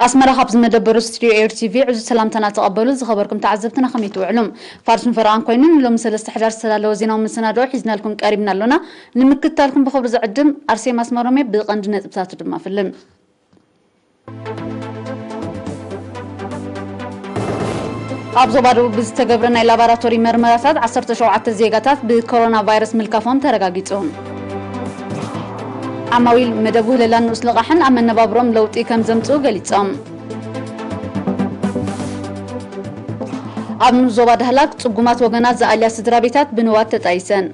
ኣስመራ፣ ካብ ዝመደበሩ ስቱድዮ ኤር ቲቪ ዕዙዝ ሰላምታና ተቐበሉ። ዝኸበርኩም ተዓዘብትና ከመይ ትውዕሉ? ፋርስን ፈረቓን ኮይኑ ንሎሚ ሰለስተ ሕዳር ዝተዳለወ ዜናዊ መሰናድኦ ሒዝናልኩም ቀሪብና ኣሎና። ንምክትታልኩም ብኽብሪ ዝዕድም ኣርሴማ ኣስመሮም እየ። ብቐንዲ ነጥብታቱ ድማ ፍልም። ኣብ ዞባ ደቡብ ብዝተገብረ ናይ ላባራቶሪ መርመራታት ዓሰርተ ሸውዓተ ዜጋታት ብኮሮና ቫይረስ ምልካፎም ተረጋጊጹ። ዓማዊል መደብ ውህለላን ንኡስ ልቓሕን ኣብ መነባብሮም ለውጢ ከም ዘምጽኡ ገሊጾም። ኣብ ንኡስ ዞባ ዳህላክ ጽጉማት ወገናት ዝኣልያ ስድራ ቤታት ብንዋት ተጣይሰን።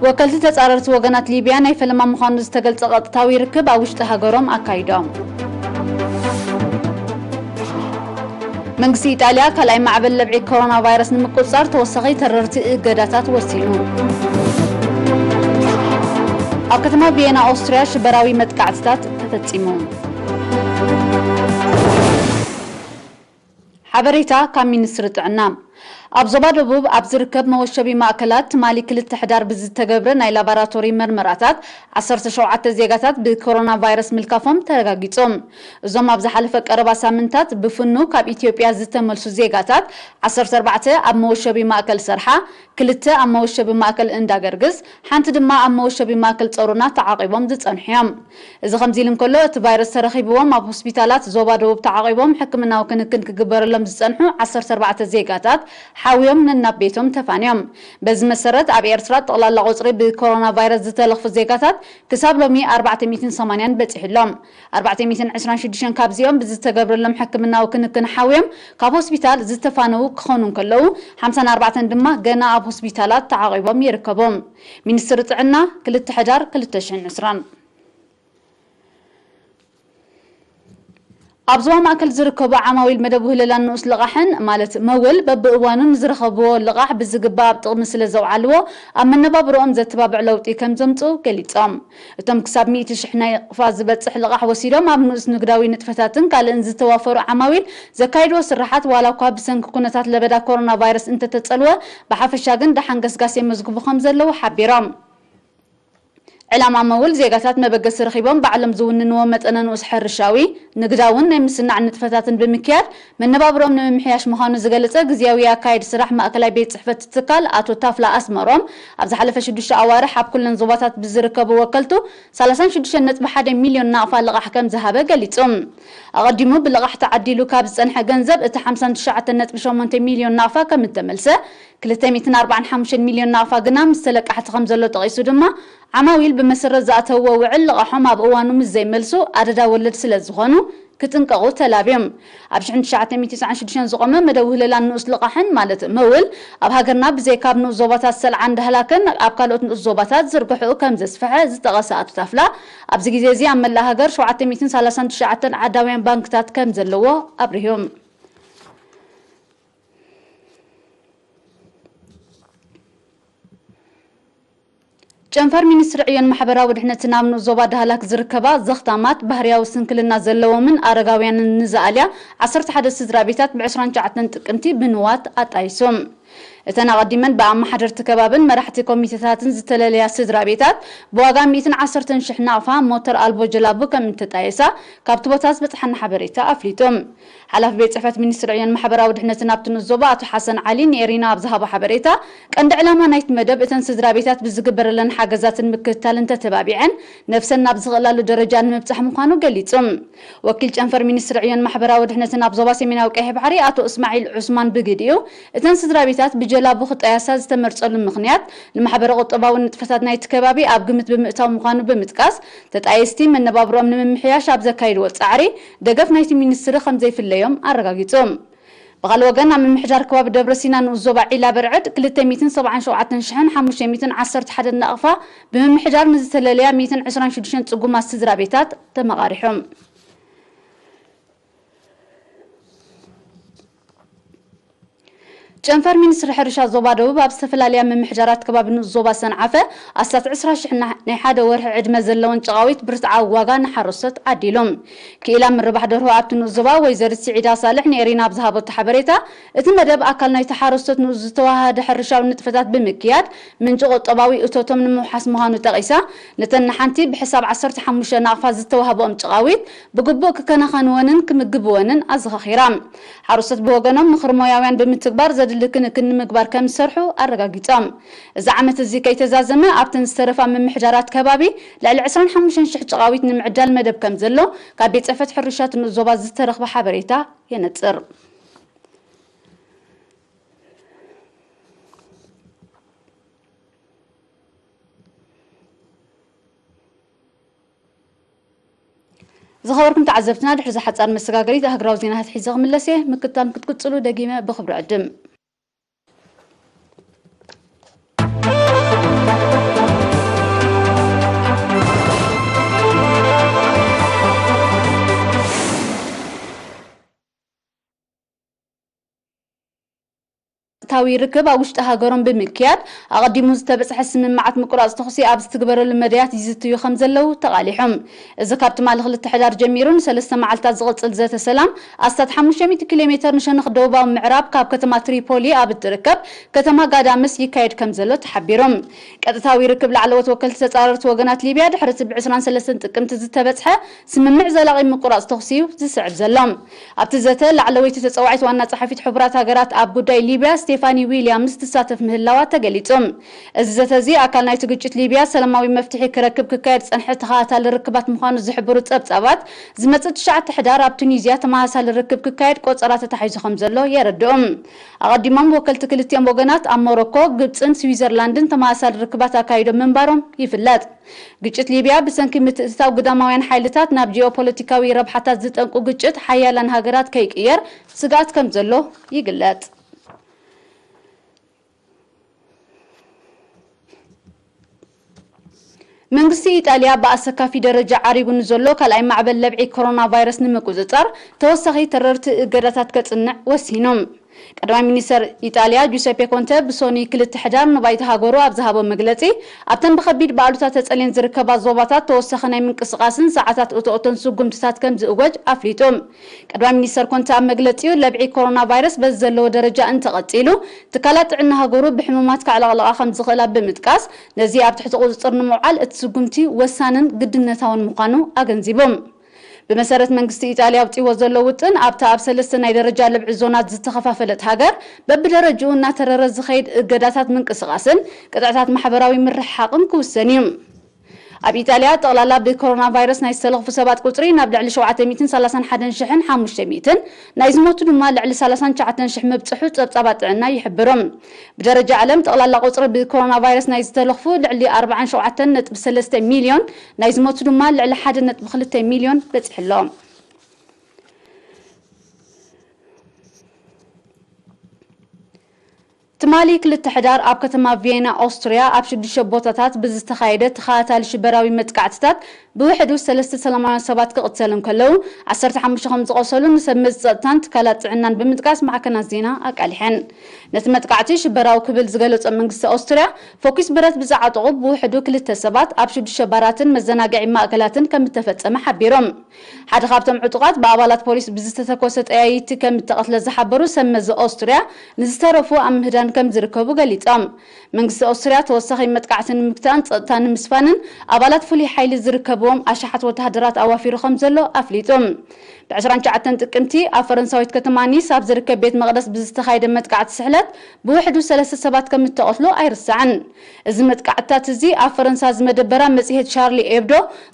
ወከልቲ ተጻረርቲ ወገናት ሊብያ ናይ ፈለማ ምዃኑ ዝተገልጸ ቀጥታዊ ርክብ ኣብ ውሽጢ ሃገሮም ኣካይዶም። መንግስቲ ኢጣልያ ካልኣይ ማዕበል ለብዒ ኮሮና ቫይረስ ንምቁጽጻር ተወሳኺ ተረርቲ እገዳታት ወሲኑ። ኣብ ከተማ ቪየና ኦስትርያ ሽበራዊ መጥቃዕትታት ተፈጺሙ። ሓበሬታ ካብ ሚኒስትሪ ጥዕና። ኣብ ዞባ ደቡብ ኣብ ዝርከብ መወሸቢ ማእከላት ትማሊ ክልተ ሕዳር ብዝተገብረ ናይ ላባራቶሪ መርመራታት ዓሰርተ ሸውዓተ ዜጋታት ብኮሮና ቫይረስ ምልካፎም ተረጋጊጹ። እዞም ኣብ ዝሓለፈ ቀረባ ሳምንታት ብፍኑ ካብ ኢትዮጵያ ዝተመልሱ ዜጋታት ዓሰርተ ኣርባዕተ ኣብ መወሸቢ ማእከል ሰርሓ፣ ክልተ ኣብ መወሸቢ ማእከል እንዳገርግስ፣ ሓንቲ ድማ ኣብ መወሸቢ ማእከል ጸሮና ተዓቒቦም ዝጸንሑ እዮም። እዚ ከምዚ ኢሉ እንከሎ፣ እቲ ቫይረስ ተረኺብዎም ኣብ ሆስፒታላት ዞባ ደቡብ ተዓቒቦም ሕክምናዊ ክንክን ክግበረሎም ዝጸንሑ ዓሰርተ ኣርባዕተ ዜጋታት ሓውዮም ነናብ ቤቶም ተፋንዮም። በዚ መሰረት፣ ኣብ ኤርትራ ጠቕላላ ቁጽሪ ብኮሮና ቫይረስ ዝተለኽፉ ዜጋታት ክሳብ ሎሚ ኣርባዕተ ሚእትን ሰማንያን በጺሑ ኣሎ። ኣርባዕተ ሚእትን ዕስራን ሽዱሽተን ካብዚኦም ብዝተገብረሎም ሕክምናዊ ክንክን ሓውዮም ካብ ሆስፒታል ዝተፋነዉ ክኾኑ እንከለዉ፣ ሓምሳን ኣርባዕተን ድማ ገና ኣብ ሆስፒታላት ተዓቒቦም ይርከቡ። ሚኒስትሪ ጥዕና፣ ክልተ ሕዳር ክልተ ሽሕን ዕስራን። ኣብ ዞባ ማእከል ዝርከቡ ዓማዊል መደብ ውህለላን ንኡስ ልቓሕን፣ ማለት መውል፣ በብእዋኑ ንዝረኸብዎ ልቓሕ ብዝግባእ ኣብ ጥቕሚ ስለ ዘውዓልዎ፣ ኣብ መነባብሮኦም ዘተባብዕ ለውጢ ከም ዘምጽኡ ገሊጾም። እቶም ክሳብ ሚእቲ ሽሕ ናቕፋ ዝበጽሕ ልቓሕ ወሲዶም ኣብ ንኡስ ንግዳዊ ንጥፈታትን ካልእን ዝተዋፈሩ ዓማዊል ዘካይድዎ ስራሓት፣ ዋላ እኳ ብሰንኪ ኩነታት ለበዳ ኮሮና ቫይረስ እንተተጸልወ፣ ብሓፈሻ ግን ደሓን ገስጋስ የመዝግቡ ከም ዘለዉ ሓቢሮም። ዕላማ መውል፣ ዜጋታት መበገሲ ረኺቦም ባዕሎም ዝውንንዎ መጠነ ንኡስ ሕርሻዊ፣ ንግዳውን ናይ ምስናዕ ንጥፈታትን ብምክያድ መነባብሮኦም ንምምሕያሽ ምዃኑ ዝገለጸ ግዝያዊ ኣካየዲ ስራሕ ማእከላይ ቤት ጽሕፈት ትካል ኣቶ ታፍላ ኣስመሮም፣ ኣብ ዝሓለፈ ሽዱሽተ ኣዋርሕ ኣብ ኩለን ዞባታት ብዝርከቡ ወከልቱ ሰላሳን ሽዱሽተን ነጥቢ ሓደ ሚልዮን ናቕፋ ልቓሕ ከም ዝሃበ ገሊጹ። ኣቐዲሙ ብልቓሕ ተዓዲሉ ካብ ዝጸንሐ ገንዘብ እቲ ሓምሳን ትሽዓተን ነጥቢ ሸሞንተ ሚልዮን ናቕፋ ከም እተመልሰ፣ ክልተ ሚእትን ኣርባዓን ሓሙሽተን ሚልዮን ናቕፋ ግና ምስ ተለቃሕቲ ከም ዘሎ ጠቒሱ ድማ፣ ዓማዊል ብመሰረት ዝኣተውዎ ውዕል ልቓሖም ኣብ እዋኑ ምስ ዘይመልሱ ኣደዳ ወለድ ስለ ዝኾኑ ክጥንቀቑ ተላብዮም። ኣብ ሽሕን ትሽዓተ ሚእትን ትስዓን ሽዱሽተን ዝቖመ መደብ ውህለላን ንኡስ ልቓሕን፣ ማለት መውል፣ ኣብ ሃገርና ብዘይካ ኣብ ንኡስ ዞባታት ሰልዓን ዳህላክን ኣብ ካልኦት ንኡስ ዞባታት ዝርግሕኡ ከም ዘስፍሐ ዝጠቐሰ ኣቶ ታፍላ፣ ኣብዚ ግዜ እዚ ኣብ መላእ ሃገር ሸውዓተ ሚእትን ሰላሳን ትሽዓተን ዓዳውያን ባንክታት ከም ዘለዎ ኣብሪሁ። ጨንፈር ሚኒስትሪ ዕዮን ማሕበራዊ ድሕነትን ኣብ ንኡስ ዞባ ዳህላክ ዝርከባ ዘኽታማት፣ ባህርያዊ ስንክልና ዘለዎምን ኣረጋውያንን ንዝኣልያ ዓሰርተ ሓደ ስድራ ቤታት ብ ዕስራን ትሽዓተን ጥቅምቲ ብንዋት ኣጣይሱ። እተን ኣቐዲመን ብኣመሓደርቲ ከባብን መራሕቲ ኮሚቴታትን ዝተለለያ ስድራ ቤታት ብዋጋ ሚእትን ዓሰርተን ሽሕ ናቕፋ ሞተር ኣልቦ ጀላቡ ከም እተጣየሳ ካብቲ ቦታ ዝበጽሓና ሓበሬታ ኣፍሊጡ። ሓላፊ ቤት ጽሕፈት ሚኒስትሪ ዕዮን ማሕበራዊ ድሕነትን ኣብቲ ንኡስ ዞባ ኣቶ ሓሰን ዓሊ ንኤሪና ኣብ ዝሃቦ ሓበሬታ፣ ቀንዲ ዕላማ ናይቲ መደብ እተን ስድራ ቤታት ብዝግበረለን ሓገዛትን ምክትታልን ተተባቢዐን ነብሰን ናብ ዝኽእላሉ ደረጃ ንምብጻሕ ምዃኑ ገሊጹ። ወኪል ጨንፈር ሚኒስትሪ ዕዮን ማሕበራዊ ድሕነትን ኣብ ዞባ ሰሜናዊ ቀይሕ ባሕሪ ኣቶ እስማዒል ዑስማን ብግዲኡ፣ እተን ስድራ ቤታት ብጀላቡ ክጣየሳ ዝተመርጸሉ ምኽንያት ንማሕበረ ቁጠባዊ ንጥፈታት ናይቲ ከባቢ ኣብ ግምት ብምእታው ምዃኑ ብምጥቃስ፣ ተጣየስቲ መነባብሮኦም ንምምሕያሽ ኣብ ዘካይድዎ ጻዕሪ ደገፍ ናይቲ ሚኒስትሪ ከም ዘይፍለዮም ኣረጋጊጹ። ብኻልእ ወገን፣ ኣብ ምምሕዳር ከባቢ ደብረ ሲና ንኡስ ዞባ ዒላ በርዕድ ክልተ ሚእትን ሰብዓን ሸውዓተን ሽሕን ሓሙሽተ ሚእትን ዓሰርተ ሓደን ናቕፋ ብምምሕዳር ንዝተለለያ ሚእትን ዕስራን ሽዱሽተን ጽጉማት ስድራ ቤታት ተመቓሪሖም። ጨንፈር ሚኒስትሪ ሕርሻ ዞባ ደቡብ ኣብ ዝተፈላለያ ምምሕዳራት ከባቢ ንኡስ ዞባ ሰንዓፈ ኣስታት ዕስራ ሽሕ ናይ ሓደ ወርሒ ዕድመ ዘለወን ጨቓዊት ብርትዓዊ ዋጋ ንሓረስቶት ዓዲሉ። ክኢላ ምርባሕ ደርሆ ኣብቲ ንኡስ ዞባ ወይዘሪት ስዒዳ ሳልሕ ንኤሪና ኣብ ዝሃበቶ ሓበሬታ፣ እቲ መደብ ኣካል ናይቲ ሓረስቶት ንኡስ ዝተዋሃደ ሕርሻዊ ንጥፈታት ብምክያድ ምንጪ ቁጠባዊ እቶቶም ንምውሓስ ምዃኑ ጠቒሳ፣ ነተን ንሓንቲ ብሕሳብ ዓሰርተ ሓሙሽተ ናቕፋ ዝተዋህበኦም ጨቓዊት ብግቡእ ክከናኸንወንን ክምግብወንን ኣዘኻኺራ። ሓረስቶት ብወገኖም ምኽሪ ሞያውያን ብምትግባር ዘድሊ ክንክን ንምግባር ከም ዝሰርሑ ኣረጋጊጾም። እዚ ዓመት እዚ ከይተዛዘመ ኣብተን ዝተረፋ ምምሕዳራት ከባቢ ልዕሊ ዕስራን ሓሙሽተን ሽሕ ጨቓዊት ንምዕዳል መደብ ከም ዘሎ ካብ ቤት ጽሕፈት ሕርሻ እቲ ንኡስ ዞባ ዝተረኽበ ሓበሬታ የነጽር። ዝኸበርኩም ተዓዘብትና፣ ድሕሪ እዛ ሓጻር መሰጋገሪት ኣህግራዊ ዜናታት ሒዘ ክምለስ እየ። ምክታል ክትቅጽሉ ደጊመ ብኽብሪ ዕድም። ታዊ ርክብ ኣብ ውሽጢ ሃገሮም ብምክያድ ኣቐዲሙ ዝተበጽሐ ስምምዓት ምቁራጽ ተኹሲ ኣብ ዝትግበረሉ መዳያት ይዝትዩ ከም ዘለዉ ተቓሊሖም። እዚ ካብ ትማሊ ክልተ ሕዳር ጀሚሩ ንሰለስተ መዓልታት ዝቕጽል ዘተ ሰላም ኣስታት ሓሙሽተ ሚእቲ ኪሎ ሜተር ንሸነኽ ደቡባዊ ምዕራብ ካብ ከተማ ትሪፖሊ ኣብ እትርከብ ከተማ ጋዳምስ ይካየድ ከም ዘሎ ተሓቢሩ። ቀጥታዊ ርክብ ላዕለዎት ወከልቲ ተጻረርቲ ወገናት ሊብያ ድሕሪ እቲ ብ ዕስራን ሰለስተን ጥቅምቲ ዝተበጽሐ ስምምዕ ዘላቒ ምቁራጽ ተኹሲ እዩ ዝስዕብ ዘሎ። ኣብቲ ዘተ ላዕለወይቲ ተጸዋዒት ዋና ጸሓፊት ሕቡራት ሃገራት ኣብ ጉዳይ ሊብያ ስቴፋኒ ዊልያምስ ትሳተፍ ምህላዋ ተገሊጹ። እዚ ዘተ እዚ ኣካል ናይቲ ግጭት ሊብያ ሰላማዊ መፍትሒ ክረክብ ክካየድ ዝጸንሐ ተኸታታሊ ርክባት ምዃኑ ዝሕብሩ ጸብጻባት፣ ዝመጽእ ትሽዓተ ሕዳር ኣብ ቱኒዝያ ተመሳሳሊ ርክብ ክካየድ ቆጸራ ተታሒዙ ከም ዘሎ የረድኡ። ኣቐዲሞም ወከልቲ ክልቲኦም ወገናት ኣብ ሞሮኮ፣ ግብጽን ስዊዘርላንድን ተመሳሳሊ ርክባት ኣካይዶም ምንባሮም ይፍለጥ። ግጭት ሊብያ ብሰንኪ ምትእትታው ግዳማውያን ሓይልታት ናብ ጂኦፖለቲካዊ ረብሓታት ዝጠንቁ ግጭት ሓያላን ሃገራት ከይቅየር ስግኣት ከም ዘሎ ይግለጽ። መንግስቲ ኢጣልያ ብኣሰካፊ ደረጃ ዓሪጉ ንዘሎ ካልኣይ ማዕበል ለብዒ ኮሮና ቫይረስ ንምቁጽጻር ተወሳኺ ተረርቲ እገዳታት ከጽንዕ ወሲኑ። ቀዳማይ ሚኒስተር ኢጣልያ ጁሰፔ ኮንተ ብሶኒ ክልተ ሕዳር ንባይቶ ሃገሩ ኣብ ዝሃቦ መግለጺ፣ ኣብተን ብኸቢድ ብኣሉታ ተጸልየን ዝርከባ ዞባታት ተወሳኺ ናይ ምንቅስቓስን ሰዓታት እቶኦቶን ስጉምትታት ከም ዝእወጅ ኣፍሊጡ። ቀዳማይ ሚኒስተር ኮንተ ኣብ መግለጺኡ፣ ለብዒ ኮሮና ቫይረስ በዚ ዘለዎ ደረጃ እንተቐጺሉ፣ ትካላት ጥዕና ሃገሩ ብሕሙማት ከዕለቕልቓ ከም ዝኽእላ ብምጥቃስ፣ ነዚ ኣብ ትሕቲ ቁጽጽር ንምውዓል እቲ ስጉምቲ ወሳንን ግድነታውን ምዃኑ ኣገንዚቡ። ብመሰረት መንግስቲ ኢጣልያ ኣውጺዎ ዘሎ ውጥን፣ ኣብታ ኣብ ሰለስተ ናይ ደረጃ ለብዒ ዞናት ዝተኸፋፈለት ሃገር፣ በብደረጅኡ እናተረረ ዝኸይድ እገዳታት ምንቅስቓስን ቅጥዕታት ማሕበራዊ ምርሕሓቕን ክውሰን እዩ። ኣብ ኢጣልያ፣ ጠቕላላ ብኮሮና ቫይረስ ናይ ዝተለኽፉ ሰባት ቁጽሪ ናብ ልዕሊ ሸውዓተ ሚእትን ሰላሳን ሓደን ሽሕን ሓሙሽተ ሚእትን፣ ናይ ዝሞቱ ድማ ልዕሊ ሰላሳን ትሽዓተን ሽሕ ምብጽሑ ጸብጻባት ጥዕና ይሕብሩ። ብደረጃ ዓለም፣ ጠቕላላ ቁጽሪ ብኮሮና ቫይረስ ናይ ዝተለኽፉ ልዕሊ ኣርባዓን ሸውዓተን ነጥቢ ሰለስተ ሚልዮን፣ ናይ ዝሞቱ ድማ ልዕሊ ሓደ ነጥቢ ክልተ ሚልዮን በጺሑ ኣሎ። ትማሊ ክልተ ሕዳር ኣብ ከተማ ቪየና ኦስትርያ ኣብ ሽዱሽተ ቦታታት ብዝተኻየደ ተኸታታሊ ሽበራዊ መጥቃዕትታት ብውሕዱ ሰለስተ ሰላማውያን ሰባት ክቕተሉ እንከለዉ፣ ዓሰርተ ሓሙሽተ ከም ዝቖሰሉ ንሰብ መዚ ጸጥታን ትካላት ጥዕናን ብምጥቃስ ማዕከናት ዜና ኣቃሊሐን። ነቲ መጥቃዕቲ ሽበራዊ ክብል ዝገለጾ መንግስቲ ኦስትርያ፣ ፈኲስ ብረት ብዝዓጠቑ ብውሕዱ ክልተ ሰባት ኣብ ሽዱሽተ ባራትን መዘናግዒ ማእከላትን ከም እተፈጸመ ሓቢሮም። ሓደ ካብቶም ዕጡቓት ብኣባላት ፖሊስ ብዝተተኮሰ ጠያይቲ ከም እተቐትለ ዝሓበሩ ሰብ መዚ ኦስትርያ፣ ንዝተረፉ ኣብ ምህዳን ከም ዝርከቡ ገሊጾም። መንግስቲ ኦስትርያ ተወሳኺ መጥቃዕቲ ንምግታእን ጸጥታ ንምስፋንን ኣባላት ፍሉይ ሓይሊ ዝርከብዎም ኣሽሓት ወተሃደራት ኣዋፊሩ ከም ዘሎ ኣፍሊጡ። ብ ዕስራን ትሽዓተን ጥቅምቲ ኣብ ፈረንሳዊት ከተማ ኒስ ኣብ ዝርከብ ቤት መቕደስ ብዝተኻየደ መጥቃዕቲ ስሕለት ብውሕዱ ሰለስተ ሰባት ከም እተቐትሉ ኣይርሳዕን። እዚ መጥቃዕትታት እዚ ኣብ ፈረንሳ ዝመደበራ መጽሔት ሻርሊ ኤብዶ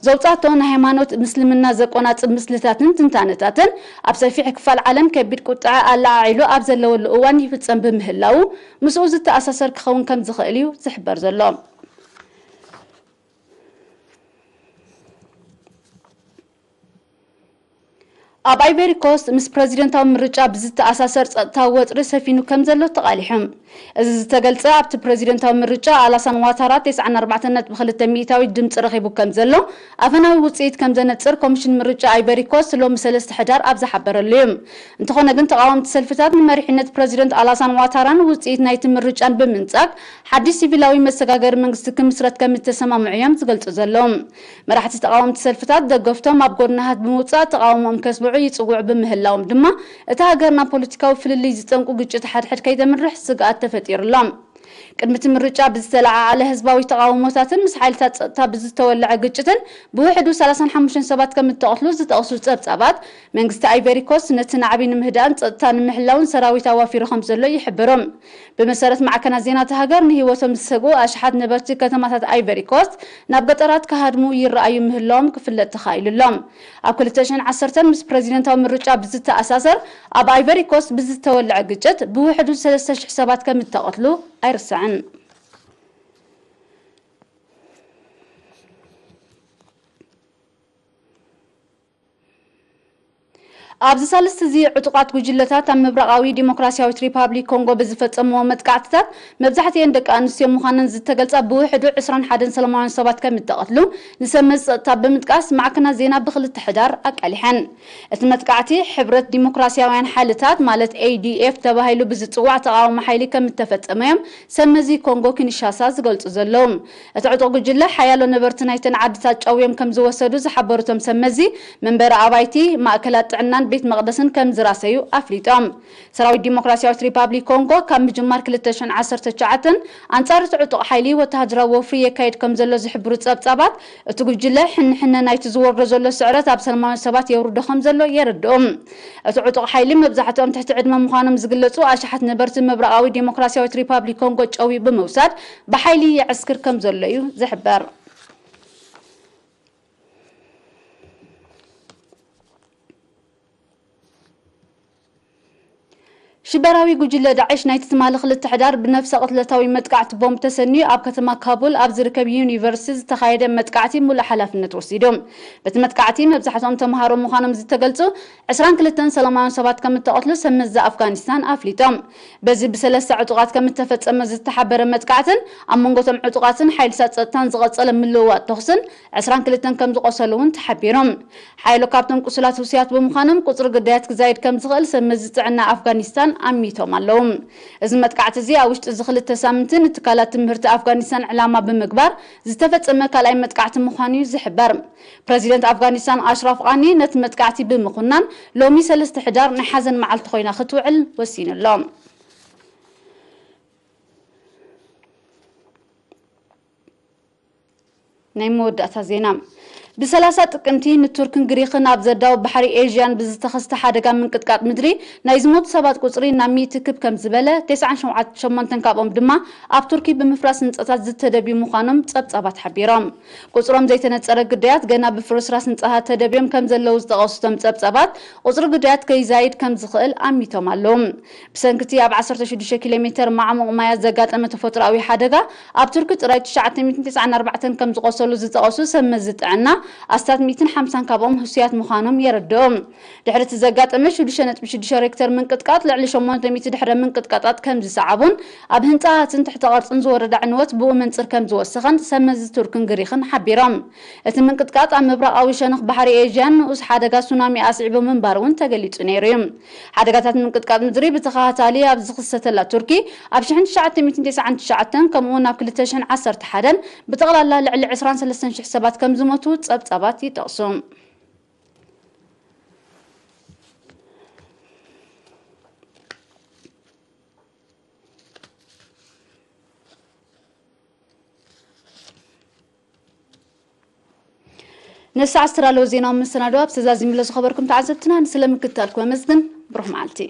ዘውጻቶ ንሃይማኖት ምስልምና ዘቆናጽብ ምስልታትን ትንታነታትን ኣብ ሰፊሕ ክፋል ዓለም ከቢድ ቁጥዐ ኣለዓዒሉ ኣብ ዘለወሉ እዋን ይፍጸም ብምህላዉ ምስኡ ዝተኣሳሰር ክኸውን ከም ዝኽእል እዩ ዝሕበር ዘሎ። ኣብ ኣይቨሪ ኮስት ምስ ፕረዚደንታዊ ምርጫ ብዝተኣሳሰር ጸጥታዊ ወጥሪ ሰፊኑ ከም ዘሎ ተቓሊሑ። እዚ ዝተገልጸ ኣብቲ ፕረዚደንታዊ ምርጫ ኣላሳን ዋታራ ተስዓን ኣርባዕተን ነጥቢ ክልተ ሚእታዊት ድምጺ ረኺቡ ከም ዘሎ ኣፈናዊ ውጽኢት ከም ዘነጽር ኮሚሽን ምርጫ ኣይቨሪ ኮስት ሎሚ ሰለስተ ሕዳር ኣብ ዝሓበረሉ እዩ። እንተኾነ ግን ተቓወምቲ ሰልፍታት ንመሪሕነት ፕረዚደንት ኣላሳን ዋታራን ውጽኢት ናይቲ ምርጫን ብምንጻግ ሓድሽ ሲቪላዊ መሰጋገሪ መንግስቲ ክምስረት ከም እተሰማምዑ እዮም ዝገልጹ ዘለዉ። መራሕቲ ተቓወምቲ ሰልፍታት ደገፍቶም ኣብ ጎድናሃት ብምውጻእ ተቓውሞኦም ከስምዑ ይጽውዑ ብምህላዎም ድማ እታ ሃገር ናብ ፖለቲካዊ ፍልልይ ዝጠንቁ ግጭት ሓድሕድ ከይተምርሕ ስግኣት ተፈጢሩሎም። ቅድሚ እቲ ምርጫ ብዝተለዓዓለ ህዝባዊ ተቓውሞታትን ምስ ሓይልታት ጸጥታ ብዝተወለዐ ግጭትን ብውሕዱ ሰላሳን ሓሙሽተን ሰባት ከም እተቐትሉ ዝጠቕሱ ጸብጻባት መንግስቲ ኣይቨሪ ኮስት ነቲ ናዕቢ ንምህዳእን ጸጥታ ንምሕላውን ሰራዊት ኣዋፊሩ ከም ዘሎ ይሕብሩ። ብመሰረት ማዕከናት ዜና እታ ሃገር ንህይወቶም ዝሰግኡ ኣሽሓት ነበርቲ ከተማታት ኣይቨሪ ኮስት ናብ ገጠራት ክሃድሙ ይረኣዩ ምህላዎም ክፍለጥ ተኻኢሉ ኣሎ። ኣብ ክልተ ሽሕን ዓሰርተን ምስ ፕረዚደንታዊ ምርጫ ብዝተኣሳሰር ኣብ ኣይቨሪ ኮስት ብዝተወለዐ ግጭት ብውሕዱ ሰለስተ ሽሕ ሰባት ከም እተቐትሉ ኣይርሳዕን። ኣብዚ ሳልስቲ እዚ ዕጡቓት ጉጅለታት ኣብ ምብራቓዊ ዲሞክራሲያዊት ሪፓብሊክ ኮንጎ ብዝፈጸምዎ መጥቃዕትታት መብዛሕትኤን ደቂ ኣንስትዮ ምዃነን ዝተገልጻ ብውሕዱ ዕስራን ሓደን ሰላማውያን ሰባት ከም እተቐትሉ ንሰብ መዚ ጸጥታ ብምጥቃስ ማዕከናት ዜና ብክልተ ሕዳር ኣቃሊሐን። እቲ መጥቃዕቲ ሕብረት ዲሞክራሲያውያን ሓይልታት ማለት ኤ ዲ ኤፍ ተባሂሉ ብዝጽዋዕ ተቓዋሚ ሓይሊ ከም እተፈጸመ እዮም ሰብ መዚ ኮንጎ ኪንሻሳ ዝገልጹ ዘለዉ። እቲ ዕጡቕ ጉጅለ ሓያሎ ነበርቲ ናይተን ዓድታት ጨውዮም ከም ዝወሰዱ ዝሓበሩ እቶም ሰብ መዚ መንበሪ ኣባይቲ፣ ማእከላት ጥዕናን ቤት መቕደስን ከም ዝራሰዩ ኣፍሊጦም። ሰራዊት ዲሞክራሲያዊት ሪፓብሊክ ኮንጎ ካብ ምጅማር ክልተ ሽሕን ዓሰርተ ትሽዓተን ኣንጻር እቲ ዕጡቕ ሓይሊ ወተሃደራዊ ወፍሪ የካይድ ከም ዘሎ ዝሕብሩ ጸብጻባት እቲ ጉጅለ ሕንሕነ ናይቲ ዝወርዶ ዘሎ ስዕረት ኣብ ሰላማውያን ሰባት የውርዶ ከም ዘሎ የረድኡ። እቲ ዕጡቕ ሓይሊ መብዛሕትኦም ትሕቲ ዕድመ ምዃኖም ዝግለጹ ኣሽሓት ነበርቲ ምብራቓዊ ዲሞክራሲያዊት ሪፓብሊክ ኮንጎ ጨውዩ ብምውሳድ ብሓይሊ የዕስክር ከም ዘሎ እዩ ዝሕበር። ሽበራዊ ጉጅለ ዳዕሽ ናይቲ ትማሊ ክልተ ሕዳር ብነፍሰ ቅትለታዊ መጥቃዕቲ ቦምብ ተሰንዩ ኣብ ከተማ ካቡል ኣብ ዝርከብ ዩኒቨርሲቲ ዝተኻየደ መጥቃዕቲ ሙሉእ ሓላፍነት ወሲዱ። በቲ መጥቃዕቲ መብዛሕትኦም ተምሃሮ ምዃኖም ዝተገልጹ ዕስራን ክልተን ሰላማውያን ሰባት ከም እተቐትሉ ሰብ መዚ ኣፍጋኒስታን ኣፍሊጦም። በዚ ብሰለስተ ዕጡቓት ከም እተፈጸመ ዝተሓበረ መጥቃዕትን ኣብ መንጎ እቶም ዕጡቓትን ሓይልታት ጸጥታን ዝቐጸለ ምልውዋጥ ተኹስን ዕስራን ክልተን ከም ዝቖሰሉ እውን ተሓቢሩ። ሓይሎ ካብቶም ቁሱላት ህውስያት ብምዃኖም ቁጽሪ ግዳያት ክዛይድ ከም ዝኽእል ሰብ መዚ ጥዕና ኣፍጋኒስታን ኣሚቶም ኣለዉ። እዚ መጥቃዕቲ እዚ ኣብ ውሽጢ እዚ ክልተ ሳምንቲ ንትካላት ትምህርቲ ኣፍጋኒስታን ዕላማ ብምግባር ዝተፈጸመ ካልኣይ መጥቃዕቲ ምዃኑ እዩ ዝሕበር። ፕረዚደንት ኣፍጋኒስታን ኣሽራፍ ቃኒ ነቲ መጥቃዕቲ ብምኹናን ሎሚ ሰለስተ ሕዳር ናይ ሓዘን መዓልቲ ኮይና ክትውዕል ወሲኑ ኣሎ። ናይ መወዳእታ ዜና። ብሰላሳ ጥቅምቲ ንቱርክን ግሪኽን ኣብ ዘዳውብ ባሕሪ ኤዥያን ብዝተኸስተ ሓደጋ ምንቅጥቃጥ ምድሪ ናይ ዝሞቱ ሰባት ቁጽሪ ናብ ሚእቲ ክብ ከም ዝበለ፣ ተስዓን ሸሞንተን ካብኦም ድማ ኣብ ቱርኪ ብምፍራስ ህንጻታት ዝተደብዩ ምዃኖም ጸብጻባት ሓቢሮም። ቁጽሮም ዘይተነጸረ ግዳያት ገና ብፍርስራስ ህንጻታት ተደብዮም ከም ዘለዉ ዝጠቐሱ እቶም ጸብጻባት፣ ቁጽሪ ግዳያት ከይዛይድ ከም ዝኽእል ኣሚቶም ኣለዉ። ብሰንኪ እቲ ኣብ ዓሰርተ ሽዱሽተ ኪሎ ሜተር ማዕሙቕ ማያት ዘጋጠመ ተፈጥሮኣዊ ሓደጋ፣ ኣብ ቱርኪ ጥራይ ትሽዓተ ሚእትን ተስዓን ኣርባዕተን ከም ዝቖሰሉ ዝጠቐሱ ሰብ መዚ ጥዕና፣ ኣስታት ሚእትን ሓምሳን ካብኦም ህሱያት ምዃኖም የረድኡ። ድሕሪ እቲ ዘጋጠመ ሽዱሽተ ነጥቢ ሽዱሽተ ሬክተር ምንቅጥቃጥ፣ ልዕሊ ሸሞንተ ሚእቲ ድሕረ ምንቅጥቃጣት ከም ዝሰዓቡን ኣብ ህንጻታትን ትሕተ ቅርጽን ዝወረደ ዕንወት ብኡ መንጽር ከም ዝወሰኸን ሰብ መዚ ቱርክን ግሪኽን ሓቢሮም። እቲ ምንቅጥቃጥ ኣብ ምብራቓዊ ሸነኽ ባሕሪ ኤዥያን ንኡስ ሓደጋ ሱናሚ ኣስዒቡ ምንባሩ እውን ተገሊጹ ነይሩ እዩ። ሓደጋታት ምንቅጥቃጥ ምድሪ ብተኸታታሊ ኣብ ዝኽሰተላ ቱርኪ፣ ኣብ ሽሕን ትሽዓተ ሚእትን ተስዓን ትሽዓተን ከምኡውን ኣብ ክልተ ሽሕን ዓሰርተ ሓደን ብጠቕላላ ልዕሊ ዕስራን ሰለስተን ሽሕ ሰባት ከም ዝሞቱ ጸብጻባት ይጠቕሱ። ነዚ ሰዓት ዝተዳለወ ዜናዊ መሰናድኦ ኣብ ተዛዚምሎ ዝኸበርኩም ተዓዘብትና ንስለ ምክትታልኩም ኣመስግን። ብሩኽ መዓልቲ።